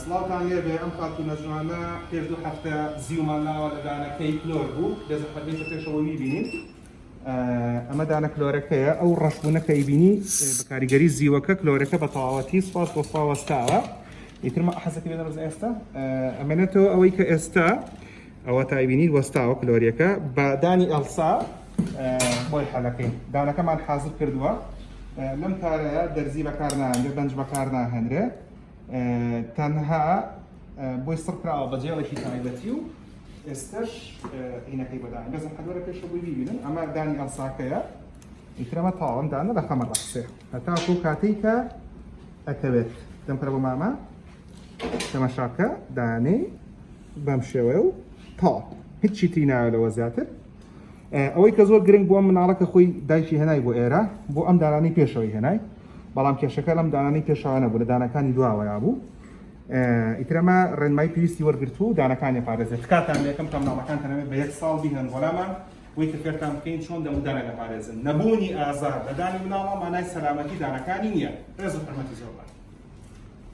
سڵاوتان لێبێ ئەم خاتوونە جوانە پێش دوو هەفتە زیومان ناوە لە دانەکەی کلۆر بوو بێزەحمەت بێتە پێشەوە بیبینین ئەمە دانە کلۆرەکەیە ئەو ڕەشبوونە کە ئیبینی بە کاریگەری زیوەکە کلۆرەکە بە تەواوەتی سوپاس بۆ خوا وەستاوە ئیتر ما حەزەکە بێنە بەس ئێستا ئەمێنێتەوە ئەوەی کە ئێستا ئەوە تایبینی وەستاوە کلۆریەکە بە دانی ئەلسا بۆی حەلەکەین دانەکەمان حازر کردووە لەم کارەیە دەرزی بەکار ناهێنرێ بەنج بەکار ناهێنرێ تەنها بۆی سڕ کراوە بە جێڵێکی تایبەتی و ئێستش هینەکەی بەداین بەزم حەدوەرە پێشە بۆی بیبینن ئەمە دانی ئەلساکەیە ئیترەمە تاوەم دانە لە خەمە ڕەخسێ هەتاکو کاتێک کە ئەکەوێت دەم کەرە بۆ مامە تەماشاکە دانێ بەم شێوەیە و تەواو هیچی تری ناوێت لەوە زیاتر ئەوەی کە زۆر گرنگ بووە مناڵەکە خۆی دایکی هێنای بۆ ئێرە بۆ ئەم دانانی پێشەوەی هێنای بەڵام کێشەکە لەم دانانی پێشەوە نەبوو لە دانەکانی دواوەیا بوو ئیترەمە ڕێنمای پێویستی وەرگرتوو و دانەکانی پارێزێت تکاتان لێکم کە مناڵەکان تەنەوێت بە یەک ساڵ بیهێن بۆلامان وی کە فێرتان بکەین چۆن دەم و دانە دەپارێزن نەبوونی ئازار لە دانی مناڵە مانای سەلامەتی دانەکانی نییە ڕێز و حرمەتی زۆرمان.